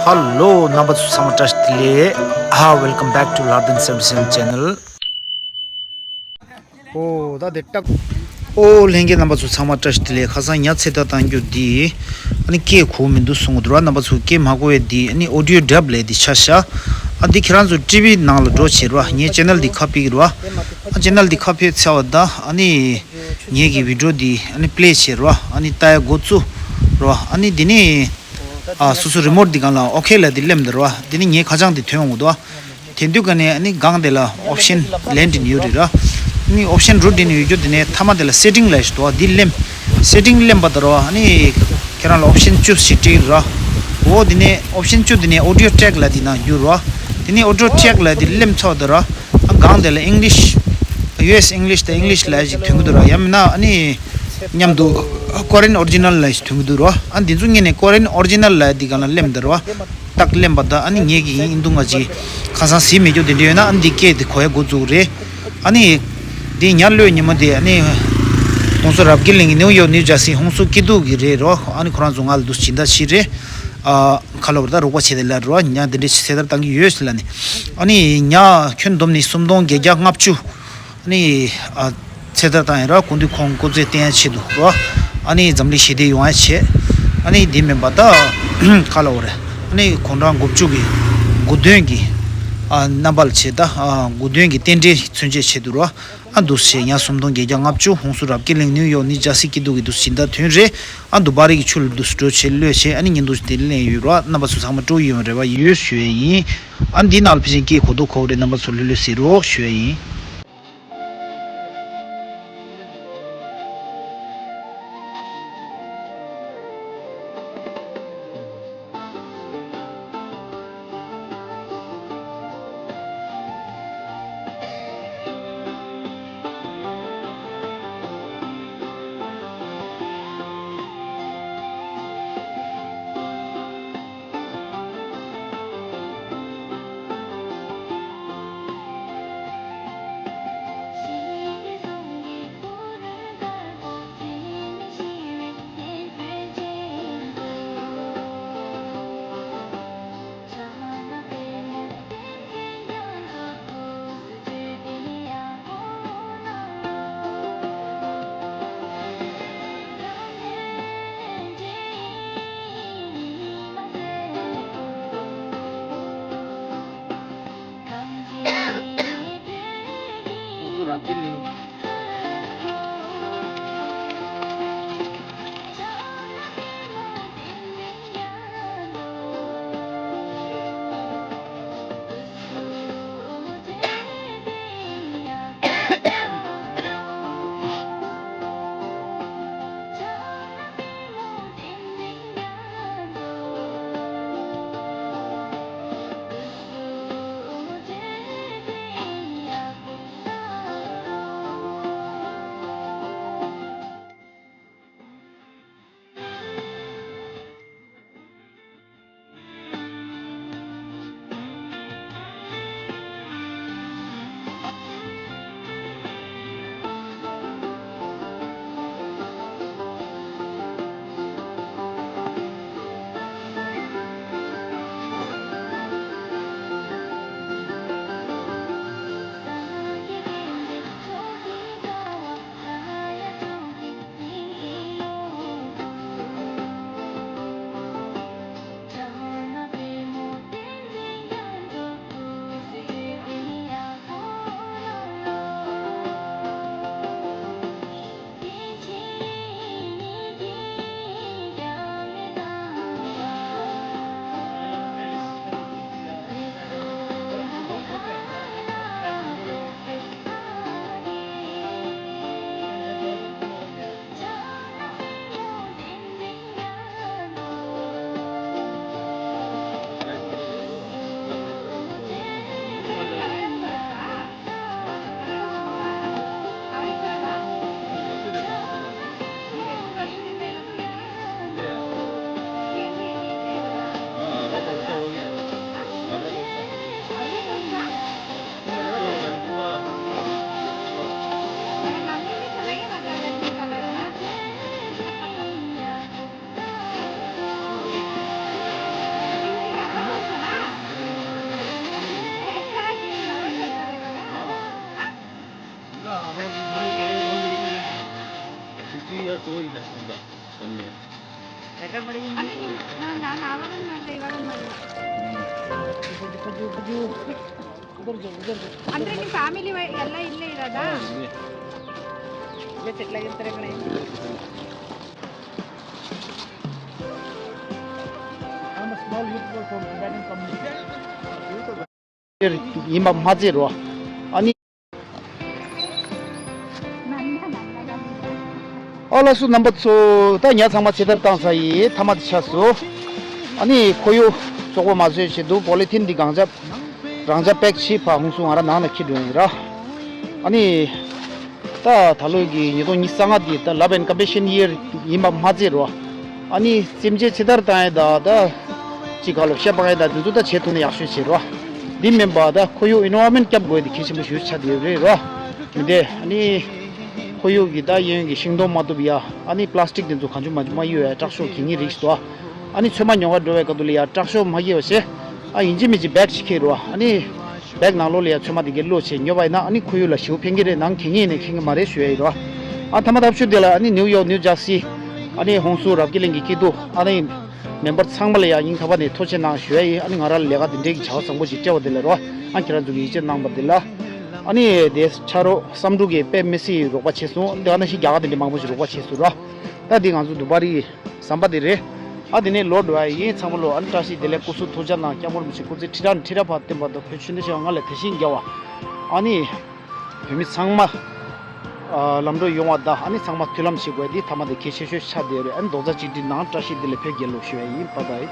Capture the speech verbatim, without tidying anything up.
ཧ་ལོ། རྣམ་པ་ཚོ་ཚང་མ་བཀྲ་ཤིས་བདེ་ལེགས། ཧ། Welcome back to Lardin seventy seven channel. ཨོ་ད་དེ་ཏག་ཨོ་ལྷན་རྒྱས་རྣམ་པ་ཚོ་ཚང་མ་བཀྲ་ཤིས་བདེ་ལེགས། ཁ་སང་ཉ་ཚེ་ཐར་བཏང་རྒྱུ་འདི་ཨ་ནི་སྐད་གོ་མི་འདུག་གསུང་གི་འདུག་ར། རྣམ་པ་ཚོ་སྐད་མ་གོ་བས་འདི་ཨ་ནི་ཨོ་ཌི་ཡོ་སྒྲ་ལས་འདི་ཆ་བཞག་ཨ་འདི་ཁྱེད་རང་ཚོ་ཊི་ཝི་ནང་ལ་འགྲོ་བྱེད་ར། ངའི་ཅེ་ནལ་འདི་ཁ་ཕྱེ་གི་ར། ཨ་ཅེ་ནལ་འདི་ཁ་ཕྱེ་ཚར་བ་ད་ཨ་ནི་ངེད་ཀྱི་བི་ཌི་ཡོ་འདི་ཨ་ནི་པི་ལེ་བྱེད་ར། ཨ་ནི་ལྟ་ཡ་འགོ་བཙུགས་ར། ཨ་ནི་འདི་ནི་ཨ་སོ་སོ་རི་མོཊ་འདི་སྒང་ལ་ཨོ་ཁེ་ལབ་འདི་གླེམ་འདི་ར། འདི་ནི་ངའི་ཁ་བྱང་འདི་ཐོན་འོང་གི་འདུག་དེ་དུས་ཀ་ནས་ཨ་ནི་སྒང་དེ་ལ་ཨོབ་ཤན་ལེན་འདྲེན་ཡོད་རེད་ར། ཨ་ནི་ཨོབ་ཤན་རུ་འདྲེན་ཡོད་རྒྱུ་དེ་ནས་མཐའ་མ་དེ་ལ་སེ་ཊིང་ལབ་ཞིག་འདུག་འདི་གླེམ། སེ་ཊིང་གླེམ་པ་དང་ར། ཨ་ནི་ཁྱེད་རང་ལ་ཨོབ་ཤན་བཅུ་ཞིག་སྤྲད་ར། འོ་དེ་ནས་ཨོབ་ཤན་བཅུ་དེ་ནས་ཨོ་ཌི་ཡོ་ཊེག་ལབ་འདི་ནང་བསྒྱུར་ར། དེ་ནས་ཨོ་ཌི་ཡོ་ཊེག་ལབ་འདི་གླེམ་ཚར་དང་ར། ཨ་སྒང་དེ་ལ་ཨིང་ལིཤ་ཡུ་ཨེས་ཨིང་ལིཤ་དང་ཨིང་ལིཤ་ལབ་ཞིག་ཐོན་གི་འདུག་ར། ཡང་མིན་ན་ཨ་ནི་མཉམ་དུ་ཀོ་རི་ཡན་ཨོ་རི་ཇི་ནལ་ལབ་ཞིག་ཐོན་གི་འདུག་ར། ཨ་འདི་ཚོ་ངེད་ནས་ཀོ་རི་ཡན་ཨོ་རི་ཇི་ནལ་ལབ་འདི་སྒང་ལ་གླེམ་དང་ར། ཏག་གླེམ་པ་ད་ཨ་ནི་ངེད་ཀྱི་ཡིན་འདུག་ང་ཅིག་ཁ་སང་གཟིགས་མེད་རྒྱུ་དེ་འདྲ་ཡོད་ན་ཨ་ནི་འདི་སྐད་དེ་གོ་ཡ་འགོ་བཙུགས་རེད། ཨ་ནི་འདི་ཉ་གློད་ཉི་མ་དེ་ཨ་ནི་ཧོང་སུ་རབ་རྒྱས་གླིང་གི་ནིའུ་ཡོག་ནིའུ་ཇར་སི་ཧོང་སུ་སྐྱིད་སྡུག་གི་རེད་རོ། ཨ་ནི་ཁོ་རང་ཚོ་ང་ལ་འདུག་སྦྱིན་བདག་བྱས་རེད། ཨ་ཁ་ལོ་བར་ད་རོགས་པ་བྱས་ཏེ་ལ་རོ། ཉ་འདི་འདྲ་ཞིག་ཚེ་ཐར་བཏང་གི་ཡོད་ཟེར་ལ་ནི། ཨ་ནི་ཉ་ཁྱོན་བསྡོམས་ནི་སུམ་སྟོང་བརྒྱད་བརྒྱ་ལྔ་བཅུ། ཨ་ནི་ཨ་ཚེ་ཐར་བཏང་ཡིན་ར། སྐུ་མདུན་ཁོང་སྐུ་ཚེ་བརྟན་ཡ་ཆེད་དུ་རོ། ཨ་ནི་འཛམ་གླིང་ཞི་བདེ་ཡོང་ཡ་ཆེད། ཨ་ནི་འདི་མིན་པ་ད་ཁ་ལོ་བར་ཨ་ནི་དགུང་གྲངས་དགུ་བཅུ་གི་དགུ་སྟོན་གྱི་ཨ་རྣམ་པ་ལ་བྱེད་ད་ཨ་དགུ་སྟོན་གྱི་རྟེན་འབྲེལ་མཚོན་བྱེད་ཆེད་དུ་རོ། ཨ་འདུག་སེ་ཉ་སུམ་སྟོང་བརྒྱད་བརྒྱ་ལྔ་བཅུ་ཧོང་སུ་རབ་རྒྱས་གླིང་ནིའུ་ཡོག་ནིའུ་ཇར་སི་སྐྱིད་སྡུག་གི་འདུག་སྦྱིན་བདག་ཐོན་རེད། ཨ་འདུག་བ་རི་གི་ཆུ་ལ་འདུག་སེ་འགྲོ་བྱེད་གློད་བྱེད། ཨ་ནི་ཉིན་འདུག་སེ་དེ་ལེན་ཡོད་རོགས། རྣམ་པ་ཚོ་ཚང་མ་སྤྲོ་ཡོང་རེ་བ་ཡོད་ཞུ་ཡ་ཡིན། ཨ་འདི་ནང་ལ་ཕལ་ཆེར་སྐད་གོ་ཐོག་གོ་རེད། རྣམ་པ་ཚོ་ལྷོད་ལྷོད་གཟིགས་རོགས་ཞུ་ཡ་ཡིན། ಅಂದ್ರೆ ನಿಮ್ ಫ್ಯಾಮಿಲಿ ಎಲ್ಲ ಇಲ್ಲೇ ಇರೋದಾ? ಇಲ್ಲೇ ಸೆಟ್ಲ್ ಆಗಿರ್ತಾರೆ ಕಣೆ. I'm a small youth from Tibetan community. ཡིན་པ་མ་ཚད་རོ། ཨ་ནི། ཨ་ལགས་སོ། རྣམ་པ་ཚོ། ད་ཉ་ཚང་མ་ཕྱི་བདར་བཏང་ཚར་ཡིན། ཐ་མ་དེ་ཆགས་སོ། ཨ་ནི་ཁོར་ཡུག་བཙོག་པ་མ་བཟོས་བྱེད་དུ་པོ་ལི་ཐིན་འདི་གང་ཆ་རང་ཆ་པེག་ཕྱིས་ཕ་ཧུང་སུ་ང་ར་ནང་ལ་འཁྱེར་འགྲོ་ཡིན་ར། ཨ་ནི། ད་ད་ལོ་གི་ཉིས་སྟོང་ཉི་ཤུ་རྩ་ལྔ་འདི་ད་Love and Compassion Year ཡིན་པ་མ་ཚད་རོ། ཨ་ནི་སེམས་ཅན་ཕྱི་བདར་བཏང་ཡས་ད་ད་ཅི་ག་ལོ་ཤ་སྤང་ཡས་ད་དེ་ཚོ་ད་བྱེད་ཐུབ་ན་ཡག་ཤོས་བྱེད་རོ། འདི་མིན་པ་ད་ཁོར་ཡུག་environment སྐྱབས་དགོས་དེ་གལ་ཆེན་པོ་ཞེ་པོ་ཆགས་བསྡད་ཡོད་རེད་རོ། མི་འདི་ཨ་ནི་ཁོར་ཡུག་གི་ད་གཡས་གཡོན་གྱི་ཤིང་སྡོང་མ་གཏུབ་ཡ། ཨ་ནི་པ་ལ་སི་ཊིག་དེ་ཚོ་གང་བྱུང་མང་བྱུང་མ་གཡུག་ཡ། དྲག་ཤོས་གད་སྙིགས་རིགས་ཤིག་འདུག་ཨ་ནི་ཚོད་མ་ཉོ་ག་འགྲོ་བའི་སྐབས་དུ་ལ་ཡ་དྲག་ཤོས་མ་གཡུག་ཡ་བྱས། ཨ་ཡིན་གཅིག་མིན་གཅིག་བེག་ཞིག་འཁྱེར་རོ། ཨ་ནི་བེག་ནང་ལོགས་ལ་ཡ་ཚོད་མ་དེ་གའི་བླུགས་བྱས་ཉོ་བ་ཡིན་ན་ཨ་ནི་ཁོར་ཡུག་ལ་ཞེ་པོ་ཕན་གྱི་རེད། ནང་གད་སྙིགས་ནས་ཁེངས་གི་མ་རེད་ཞུ་ཡ་ཡིན་རོ། ཨ་ཐ་མ་ཐབས་ཤུ་དེ་ལ་ཨ་ནི་ནིའུ་ཡོག་ནིའུ་ཇར་སི། ཨ་ནི་ཧོང་སུ་རབ་རྒྱས་གླིང་གི་སྐྱིད་སྡུག་ཨ་ནི་མེམ་བར་ཚང་མ་ལ་ཡ་སྙིང་ཐག་པ་ནས་ཐུགས་རྗེ་གནང་ཞུ་ཡ་ཡིན། ཨ་ནི་ང་རང་ལ་ལས་ཀ་དེ་འདྲའི་གི་བྱ་བ་བཟང་པོ་ཞིག་སྤྲད་པ་དེ་ལ་རོ། ཨ་ཁྱེད་རང་ཚོ་གི་ཡིད་ཆེས་གནང་པ་དེ་ལ། ཨ་ནི་དེ་ཆ་རོགས་བསམ་འགྲུབ་ཀྱིས་དཔེ་མི་སྲིད་རོགས་པ་བྱས་སོང་། དེ་ག་ནང་བཞིན་རྒྱ་གར་དེ་འདྲའི་མང་པོ་ཞིག་རོགས་པ་བྱས་སོང་རོ། ད་འདི་ང་ཚོ་དུ་བ་རི་ཟམ་པ་འདི་རེད། ཨ་དེ་ནས་ལོ་འགྲོ་ཡ་ཡིན། ཚང་མ་ལོ་ཨ་ནི་བཀྲ་ཤིས་བདེ་ལེགས། སྐུ་གཟུགས་ཐུགས་ཅག་གནང་། སྐྱབས་མགོན་རིན་པོ་ཆེ་སྐུ་ཚེ་ཁྲི་ཕྲག་ནས་ཁྲི་ཕྲག་བར་བརྟན་པ་དང་བོད་ཆོས་ལྡན་ཆེ་བ་ལྔ་ལ་དེ་བཞིན་རྒྱལ་བ། ཨ་ནི་བོད་མི་ཚང་མ་ཨ་ལམ་འགྲོ་ཡོང་བ་དང་། ཨ་ནི་ཚང་མ་མཐུན་ལམ་བྱེད་དགོས། འདི་ཐ་མ་དེ་གལ་ཆེ་ཤོས་ཆགས་བསྡད་རེད། ཨ་ནི་རྡོག་རྩ་གཅིག་སྒྲིལ་ནང་བཀྲ་ཤིས་བདེ་ལེགས་བོད་རྒྱལ་ལོ་ཞུ་ཡ་ཡིན། བཱའི་བཱའི།